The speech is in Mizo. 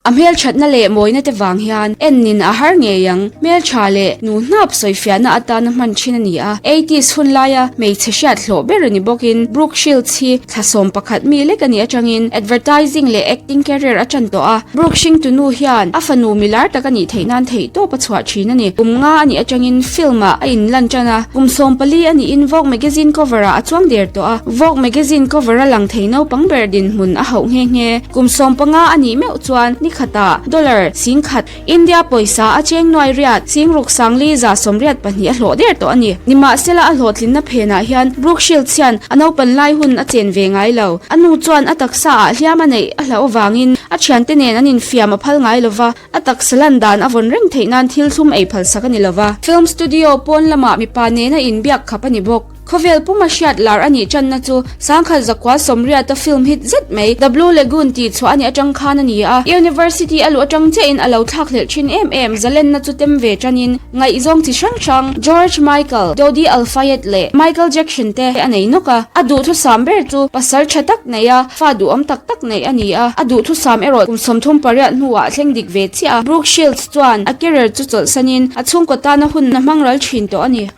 A hmelthatna leh mawina te vang hian en nin a har ngei ang. Hmeltha leh nu hnap sawifiahna atana hman thin a ni a. Eighties hun laia hmeichhe hriat hlawh ber a ni bawkin Brooke Shields hi thla 11 mi lek a nih atangin advertising leh acting career a tan tawh a. Brooke hringtunu hian a fanu milar tak a nih theih nan theihtawp a chhuah thin a ni. Kum nga a nih atangin film ah a inlan tan a. Kum 14 a nihin Vogue magazine cover ah a chuang der tawh a. Vogue magazine cover a lang thei naupang ber dinhmun a hauh nghe nghe. Kum 15 a nih meuh chuan ni khatah dollar 10,000, India pawisa a cheng nuai riat, 60 182 a hlawh der tawh a ni. Nimahsela a hlawhtlinna phenah hian Brooke Shields hian a naupan lai hun a chen ve ngai lo. A nu chuan a taksa ah hliam a neih a hlauh avangin a thiante nen an infiam a phal ngai lova, a taksa lan dan a vawn reng theih nan thil thlum ei phalsak a ni lova. Film studio pawn lamah mipa nena inbiak khap a ni bawk. Khawvel puma hriat lar a nih tanna chu 1980 a film hit zet mai The Blue Lagoon tih chhuah a nih atang khan a ni a. University a luh atang chiahin a lo thlak hlelh thin em em, zalenna chu tem ve tanin ngaihzawng chi hrang hrang George Michael, Dodi Al-Fayed leh Michael Jackson te a nei nawk a. A duhthusam ber chu pasal tha tak nei a, fa duhawm tak tak neih a ni a. A duhthusam erawh kum 38 hnuah a thleng dik ve chiah a. Brooke Shields chuan a career chu chawlhsanin a chhungkaw tana hun a hmang ral thin tawh a ni.